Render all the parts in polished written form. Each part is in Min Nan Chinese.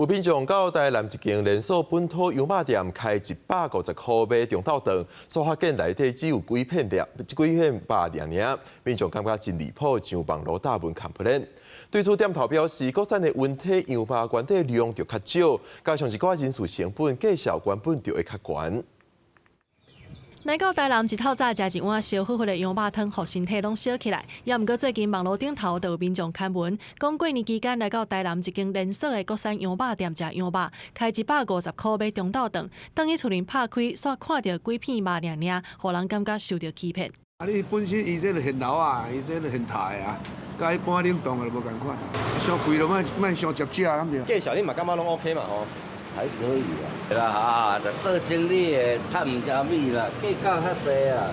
有民眾到台南一間連鎖本土羊肉店開150塊買中晝頓，煞發現內底只有幾片粒、幾片肉爾爾，民眾感覺真離譜，上網路貼文 complain。對此店頭表示，國產的溫體羊肉原底量就較少，加上一寡人事成本，價數原本就會較懸。來到台南一透早食一碗燒乎乎的羊肉湯，予身體攏燒起來。也毋過最近網路頂頭就有民眾刊文，講過年期間來到台南一間連鎖的國產羊肉店食羊肉，開150塊買中晝頓，轉去厝裡拍開，煞看著幾片肉爾爾，予人感覺受著欺騙。啊！你本身伊這個現撈啊，伊這個現刣的啊，佮一般冷凍的就無仝款。傷貴就莫莫傷接食，敢對？價數你嘛感覺攏 OK 嘛吼？還可以啊。啦哈，做生意的趁毋少米啦，計較較濟啊。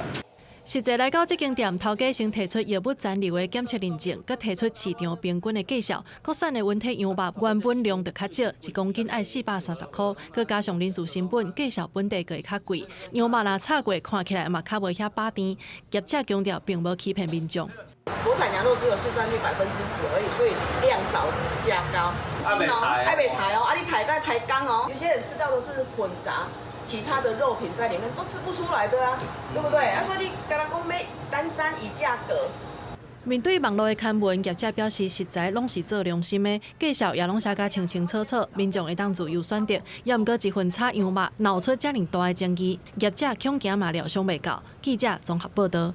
實際來到這間店，頭家先提出藥物殘留的檢測認證，閣提出市場平均的價數。國產的溫體羊肉原本量就較少，一公斤愛430塊，閣加上人事成本，價數本地閣會較貴。羊肉若炒過，看起來嘛較無遐飽甜。業者強調並無欺騙民眾。國產羊肉只有市占率10%而已，所以量少價高。愛袂刣哦，啊你刣該刣工哦。有些人吃到的是混雜。其他的肉品在裡面都吃不出來的啊，對不對？啊，所以你敢若講欲單單以價格。面對網路的刊文，業者表示食材攏是做良心的，價數也攏寫甲清清楚楚，民眾會當自由選擇。也毋過一份炒羊肉鬧出遮爾大的爭議，業者恐驚嘛料想袂到。記者綜合報道。